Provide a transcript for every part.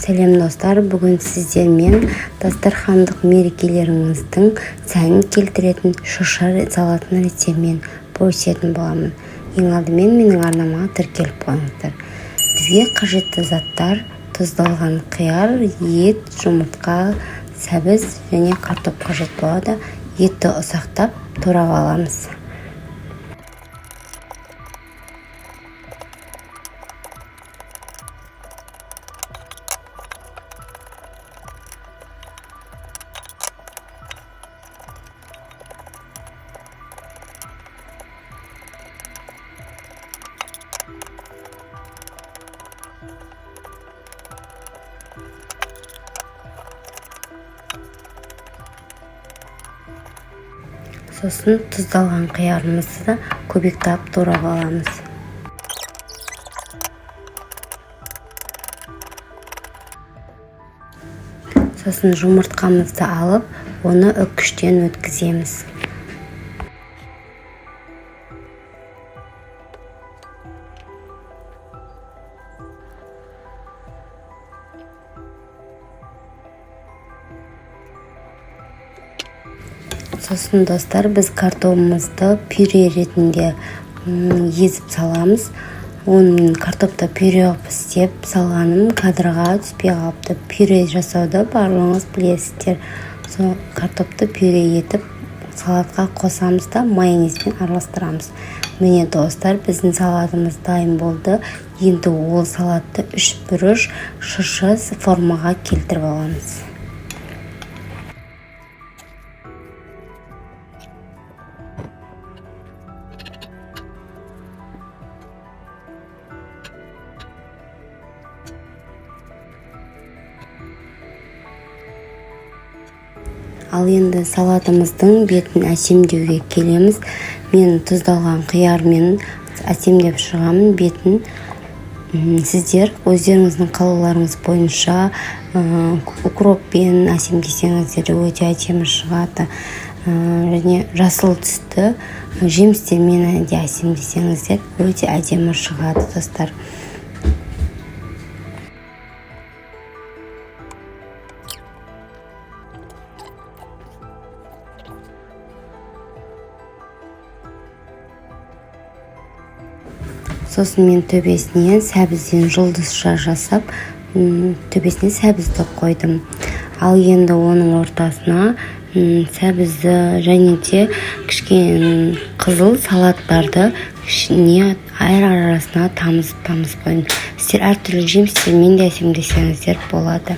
Сәлем, достар! Бүгін сіздермен дастархандық мерекелеріңіздің сәнін келтіретін шырша салатының рецептімен бөлісетін боламын. Ең алдымен менің арнама тіркеліп қойыңыздар. Бізге қажетті заттар: тұздалған қияр, ет, жұмыртқа, сәбіз және картоп қажет болады. Етті ұсақтап турап аламыз. Сосын тұздалған қиярымызды да көбектап турап аламыз. Сосын жұмыртқамызды алып, оны үккіштен өткіземіз. Сосын, достар, біз картобымызды пюре ретінде езіп саламыз. Оны мен картопты пюре қылып істеп салғаным кадрға түспей қалыпты. Пюре жасауды барлығыңыз білесіздер. Сол картопты пюре етіп, салатқа қосамыз да, майонезбен араластырамыз. Міне, достар, біздің салатымыз дайын болды. Енді ол салатты үшбұрыш шырша формаға келтіріп аламыз. Ал енді салатымыздың бетін әсемдеуге келеміз. Мен тұздалған қиярмен әсемдеп шығамын бетін. Сіздер өздеріңіздің қалауларыңыз бойынша укроппен әсемдесеңіздер, өте әдемі шығады және жасыл түсті жемістермен де әсемдесеңіздер, өте әдемі шығады, достар. Сосын мен төбесіне сәбізден жұлдызша жасап, төбесіне сәбізді қойдым. Ал енді оның ортасына сәбізді және де кішкене қызыл салаттарды ішіне, әр арасына тамызып тамызып қойдым. Сіздер әртүрлі жемістермен де әсемдесеңіздер болады.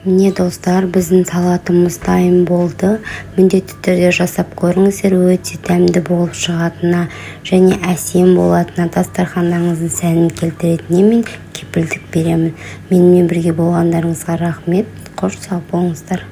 Міне, достар, біздің салатымыз дайын болды. Міндетті түрде жасап көріңіздер. Өте дәмді болып шығатынына және әсем болатынына, дастархандарыңыздың сәнін келтіретініне мен кепілдік беремін. Менімен бірге болғандарыңызға рахмет. Қош, сау болыңыздар!